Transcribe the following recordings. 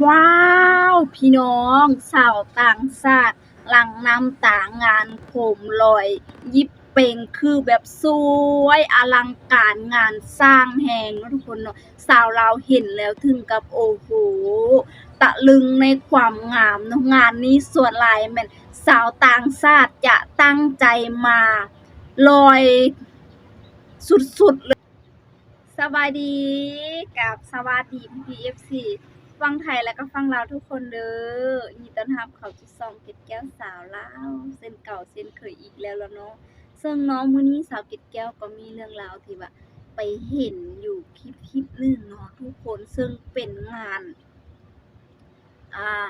ວ້າວ ພີ່ນ້ອງ ຊາວຕ່າງຊາດຫຼັ່ງນ້ຳຕາງານໂຄມລອຍຢິບເປ່ງ ຄືແບບສວຍອະລັງການງານສ້າງແຮງເນາະທຸກຄົນເນາະ. ຊາວລາວເຫັນແລ້ວເຖິງກັບ ໂອ້ໂຫ ຕະລຶງໃນຄວາມງາມເນາະ. ງານນີ້ສ່ວນຫຼາຍແມ່ນຊາວຕ່າງຊາດຈະຕັ້ງໃຈມາລອຍສຸດໆເລີຍ. ສະບາຍດີ ກັບສະຫວັດດີພີ່ໆ ເອັຟຊີ ຝັ່ງໄທ ແລະກໍຝັ່ງລາວທຸກຄົນເດີ. ຍິນດີຕ້ອນຮັບເຂົ້າສູ່ຊ່ອງເກັດແກ້ວສາວລາວ ເຊັ່ນເກົ່າເຊັ່ນເຄີຍອີກແລ້ວລະເນາະ. ເຊິ່ງເນາະ ມື້ນີ້ສາວເກັດແກ້ວກໍມີເລື່ອງລາວທີ່ວ່າໄປເຫັນຢູ່ຄລິບ ຄລິບໜຶ່ງເນາະທຸກຄົນ ເຊິ່ງເປັນງານ ອ່າ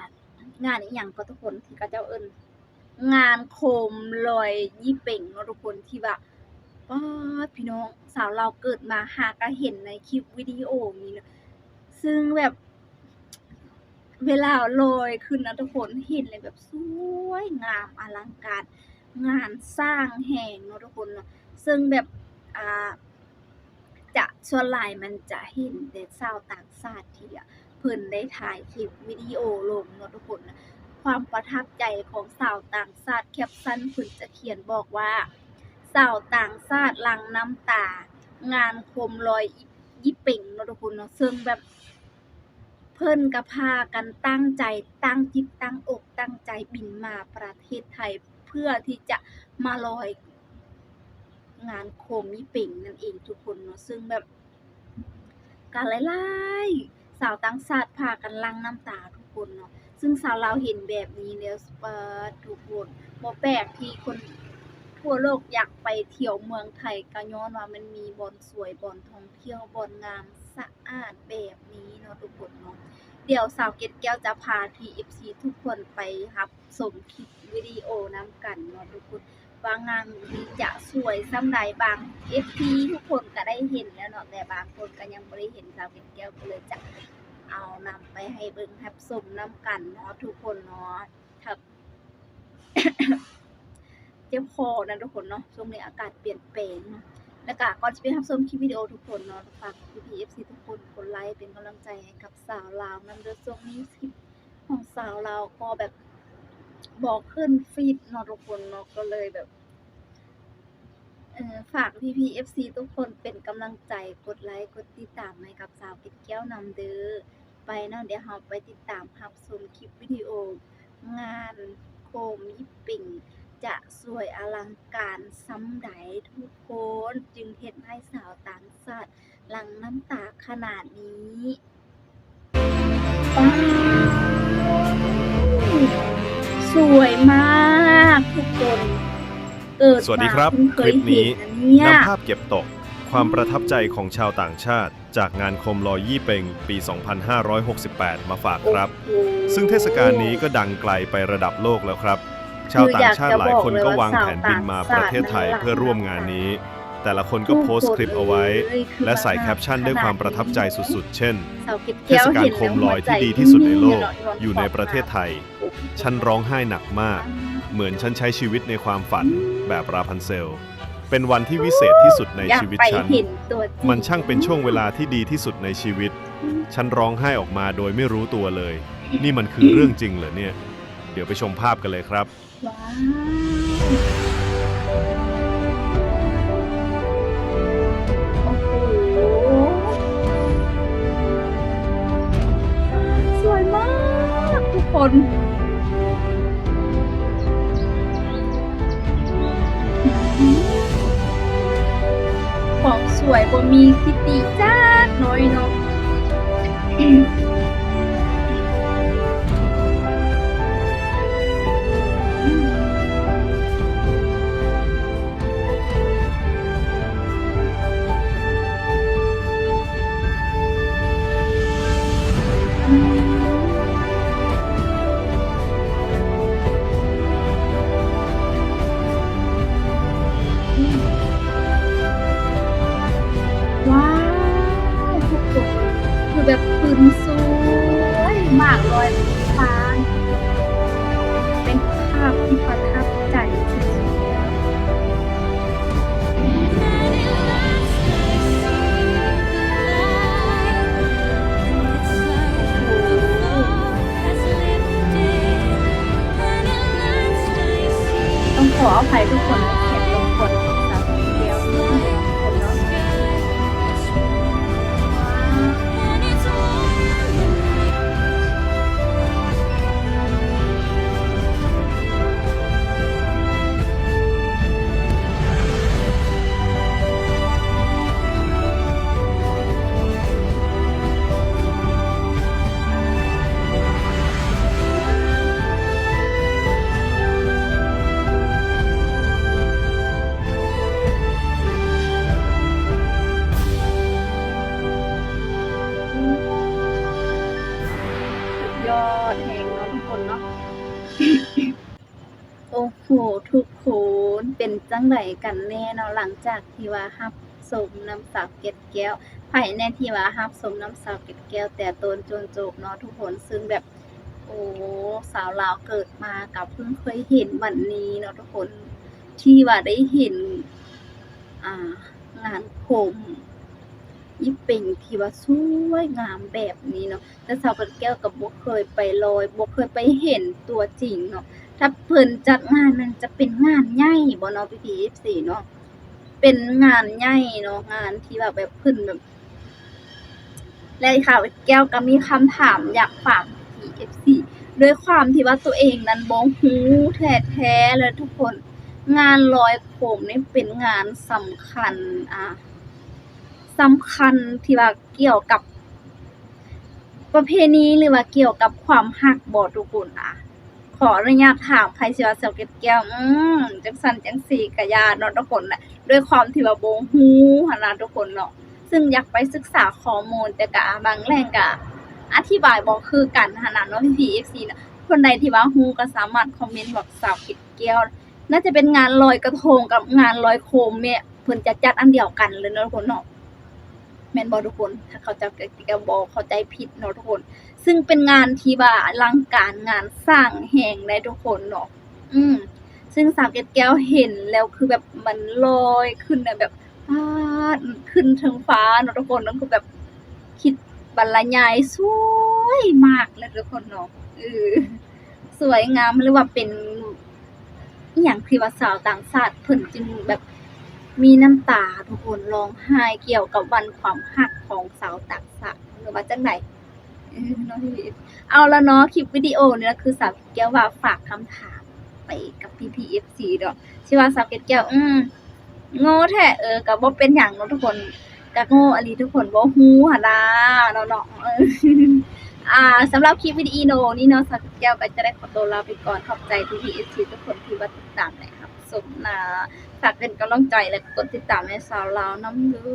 ງານອີ່ຫຍັງກໍທຸກຄົນ ທີ່ເຂົາເຈົ້າເອີ້ນ ງານໂຄມລອຍຍີ່ເປັງເນາະທຸກຄົນ ທີ່ວ່າ ປາດ ພີ່ນ້ອງ ສາວລາວເກີດມາຫາກະເຫັນໃນຄລິບວິດີໂອນີ້ເນາະ ເຊິ່ງແບບ ເວລາລອຍຂຶ້ນນະທຸກຄົນ ເຫັນແລ້ວແບບສວຍງາມອະລັງການ ງານສ້າງແຮງເນາະທຸກຄົນເນາະ ເຊິ່ງແບບ ອ່າ ຈະ ສ່ວນຫຼາຍມັນຈະເຫັນແຕ່ຊາວຕ່າງຊາດທີ່ ອາ ເພິ່ນໄດ້ຖ່າຍຄລິບວິດີໂອລົງເນາະທຸກຄົນ. ຄວາມປະທັບໃຈຂອງຊາວຕ່າງຊາດ ແຄບຊັນເພິ່ນຈະຂຽນບອກວ່າ ຊາວຕ່າງຊາດຫຼັ່ງນ້ຳຕາ ງານໂຄມລອຍຍີ່ເປັງເນາະທຸກຄົນເນາະ ເຊິ່ງແບບ ເພິ່ນກໍພາກັນຕັ້ງໃຈ ຕັ້ງຈິດຕັ້ງອົກຕັ້ງໃຈບິນມາປະເທດໄທ ເພື່ອທີ່ຈະມາລອຍງານໂຄມຍີ່ເປັງນັ້ນເອງທຸກຄົນເນາະ ເຊິ່ງແບບ ກໍຫຼາຍໆ ຊາວຕ່າງຊາດພາກັນຫຼັ່ງນ້ຳຕາທຸກຄົນເນາະ ເຊິ່ງຊາວລາວເຫັນແບບນີ້ແລ້ວ ປາດ ທຸກຄົນ ບໍ່ແປກທີ່ຄົນທົ່ວໂລກຢາກໄປທ່ຽວເມືອງໄທ ກໍຍ້ອນວ່າມັນມີບ່ອນສວຍ ບ່ອນທ່ອງທ່ຽວ ບ່ອນງາມ ສະອາດແບບນີ້ເນາະທຸກຄົນເນາະ. ດຽວສາວເກັດແກ້ວຈະພາພີ່ເອັຟຊີທຸກຄົນໄປຮັບຊົມຄລິບວິດີໂອນຳກັນເນາະທຸກຄົນ ວ່າງານນີ້ຈະສວຍສ່ຳໃດ. ບາງເອັຟຊີທຸກຄົນກໍໄດ້ເຫັນແລ້ວເນາະ ແຕ່ບາງຄົນກໍຍັງບໍ່ໄດ້ເຫັນ ສາວເກັດແກ້ວກໍເລີຍຈະເອົານຳໄປໃຫ້ເບິ່ງຮັບຊົມນຳກັນເນາະທຸກຄົນເນາະ. ເຈັບຄໍນະທຸກຄົນເນາະ ຊ່ວງນີ້ອາກາດປ່ຽນແປງເນາະ. ແລ້ວກະກ່ອນຈະໄປຮັບຊົມຄລິບວິດີໂອທຸກຄົນເນາະ ຝາກພີ່ໆ ເອັຟຊີ ທຸກຄົນກົດໄລເປັນກຳລັງໃຈໃຫ້ກັບສາວລາວນຳເດີ. ຊ່ວງນີ້ຄລິບຂອງສາວລາວກໍແບບບໍ່ຂຶ້ນຟີດເນາະທຸກຄົນເນາະ ກໍເລີຍແບບ ເອີ ຝາກພີ່ໆ ເອັຟຊີ ທຸກຄົນເປັນກຳລັງໃຈ ກົດໄລ ກົດຕິດຕາມໃຫ້ກັບສາວເກັດແກ້ວນຳເດີ. ໄປເນາະ ດຽວເຮົາໄປຕິດຕາມຮັບຊົມຄລິບວິດີໂອງານໂຄມຢິບເປັງ ຈະສວຍອະລັງການສ່ຳໃດທຸກຄົນ ຈຶ່ງເຮັດໃຫ້ຊາວຕ່າງຊາດຫຼັ່ງນ້ຳຕາຂະໜາດນີ້. ວ້າວ ສວຍມາກທຸກຄົນ ເກີດມາເພິ່ງເຄີຍເຫັນນະເນຍ. ສະຫວັດດີครับ ຄລິບນີ້ນຳພາບເກັບຕົກຄວາມປະທັບໃຈຂອງຊາວຕ່າງຊາດ ຈາກງານໂຄມລອຍຍີ່ເປັງປີສອງພັນຫ້າຮ້ອຍຫົກສິບແປດມາຝາກครับ ໂອ້ໂຫ ຊຶ່ງເທດສະການນີ້ກໍດັງໄກໄປລະດັບໂລກແລ້ວครับ ຊາວຕ່າງຊາດຫຼາຍຄົນກໍວາງແຜນບິນມາປະເທດໄທເພື່ອຮ່ວມງານນີ້ ແຕ່ລະຄົນກໍໂພສຄລິບເອົາໄວ້ ແລະໃສ່ແຄບຊັນດ້ວຍຄວາມປະທັບໃຈສຸດໆ ເຊັ່ນ ເທດສະການໂຄມລອຍທີ່ດີທີ່ສຸດໃນໂລກຢູ່ໃນປະເທດໄທ ฉันร้องไห้หนักมาก เหมือนฉันใช้ชีวิตในความฝันแบบราพันเซล เป็นวันที่วิเศษที่สุดในชีวิตฉัน มันช่างเป็นช่วงเวลาที่ดีที่สุดในชีวิต ฉันร้องไห้ออกมาโดยไม่รู้ตัวเลย นี่มันคือเรื่องจริงเหรอเนี่ย เดี๋ยวไปชมภาพกันเลยครับ ว้าว โอ้โห สวยมากทุกคน ความสวยบ่มีทิฏฐิจักหน่อยเนาะ ว้าว ทุกคน คือแบบคืนสวยมากเลย ฟ้า เป็นภาพที่ประทับใจสุดๆ โอ้โห ຍອດແຮງເນາະທຸກຄົນເນາະ. ໂອ້ໂຫ ທຸກຄົນ ເປັນຈັ່ງໃດກັນແນ່ເນາະ ຫຼັງຈາກທີ່ວ່າຮັບຊົມນຳສາວເກັດແກ້ວ? ໃຜແນ່ທີ່ວ່າຮັບຊົມນຳສາວເກັດແກ້ວແຕ່ຕົ້ນຈົນຈົບເນາະທຸກຄົນ? ຊຶ່ງແບບ ໂອ້ ສາວລາວເກີດມາກໍເພິ່ງເຄີຍເຫັນບັດນີ້ເນາະທຸກຄົນ ທີ່ວ່າໄດ້ເຫັນ ອ່າ ງານໂຄມອີ່ເປັງທີ່ວ່າສວຍງາມແບບນີ້ເນາະ. ແຕ່ສາວເກັດແກ້ວກໍບໍ່ເຄີຍໄປລອຍ ບໍ່ເຄີຍໄປເຫັນຕົວຈິງເນາະ. ຖ້າເພິ່ນຈັດງານນັ້ນຈະເປັນງານໃຫຍ່ບໍ່ເນາະ ພີ່ໆ ເອັຟຊີ ເນາະ? ເປັນງານໃຫຍ່ເນາະ ງານທີ່ວ່າແບບເພິ່ນແບບ ແລະ ຂ້າພະເຈົ້າກໍມີຄຳຖາມຢາກຝາກພີ່ໆ ເອັຟຊີ ດ້ວຍຄວາມທີ່ວ່າຕົວເອງນັ້ນບໍ່ຮູ້ແທ້ໆເລີຍທຸກຄົນ ງານລອຍໂຄມນີ້ເປັນງານສຳຄັນ ອ່າ ສຳຄັນທີ່ວ່າກ່ຽວກັບປະເພນີ ຫຼືວ່າກ່ຽວກັບຄວາມຮັກບໍ່ທຸກຄົນ? ອ່າ ຂໍອະນຸຍາດຖາມ ໃຜຊິວ່າສາວເກັດແກ້ວ ອືມ ຈັ່ງຊັ້ນຈັ່ງຊີ້ກະຢ່າເນາະທຸກຄົນນະ ດ້ວຍຄວາມທີ່ວ່າບໍ່ຮູ້ຫັ້ນນະທຸກຄົນເນາະ. ຊຶ່ງຢາກໄປສຶກສາຂໍ້ມູນ ແຕ່ກະບາງແຫຼ່ງກະອະທິບາຍບໍ່ຄືກັນຫັ້ນນະເນາະ ພີ່ໆ ເອັຟຊີ ເນາະ. ຄົນໃດທີ່ວ່າຮູ້ກໍສາມາດຄອມເມັນບອກສາວເກັດແກ້ວ ໜ້າຈະເປັນງານລອຍກະທົງກັບງານລອຍໂຄມແມ່ ເພິ່ນຈະຈັດອັນດຽວກັນເລີຍເນາະທຸກຄົນເນາະ ແມ່ນບໍ່ທຸກຄົນ? ຖ້າເຂົາເຈົ້າກໍບໍ່ເຂົ້າໃຈຜິດເນາະທຸກຄົນ. ຊຶ່ງເປັນງານທີ່ວ່າອະລັງການງານສ້າງແຮງໃດ໋ທຸກຄົນເນາະ ອືມ ຊຶ່ງສາວເກັດແກ້ວເຫັນແລ້ວຄືແບບມັນລອຍຂຶ້ນນະ ແບບ ປາດ ຂຶ້ນເທິງຟ້າເນາະທຸກຄົນ ນັ້ນຄືແບບຄິດບັນລະຍາຍສວຍມາກເລີຍທຸກຄົນເນາະ ເອີ ສວຍງາມ ຫຼືວ່າເປັນ ອີ່ຫຍັງທີ່ວ່າຊາວຕ່າງຊາດເພິ່ນຈຶ່ງແບບມີນ້ຳຕາທຸກຄົນ ຮ້ອງໄຫ້ກ່ຽວກັບວັນຄວາມຮັກຂອງຊາວຕ່າງຊາດ ຫຼືວ່າຈັ່ງໃດ ເອີ ເນາະ ເອົາລະເນາະ ຄລິບວິດີໂອນີ້ລະ ຄືສາວເກັດແກ້ວວ່າຝາກຄຳຖາມໄປກັບພີ່ໆ ເອັຟຊີ ເນາະ ຊິວ່າສາວເກັດແກ້ວ ອືມ ໂງ່ແທ້ ເອີ ກໍບໍ່ເປັນຫຍັງເນາະທຸກຄົນ ກໍໂງ່ອີ່ຫຼີ ທຸກຄົນບໍ່ຮູ້ຫັ້ນນາເນາະ ເນາະ ເອີ ອ່າ ສຳລັບຄລິບວິດີໂອນີ້ເນາະ ສາວແກ້ວກໍຈະໄດ້ຂໍຕົວລາໄປກ່ອນ ຂອບໃຈພີ່ໆ ເອັຟຊີ ທຸກຄົນທີ່ວ່າຕິດຕາມ ແລະ ຮັບຊົມນະ ຝາກເປັນກຳລັງໃຈ ແລະ ກົດຕິດຕາມໃຫ້ສາວລາວນຳເດີ.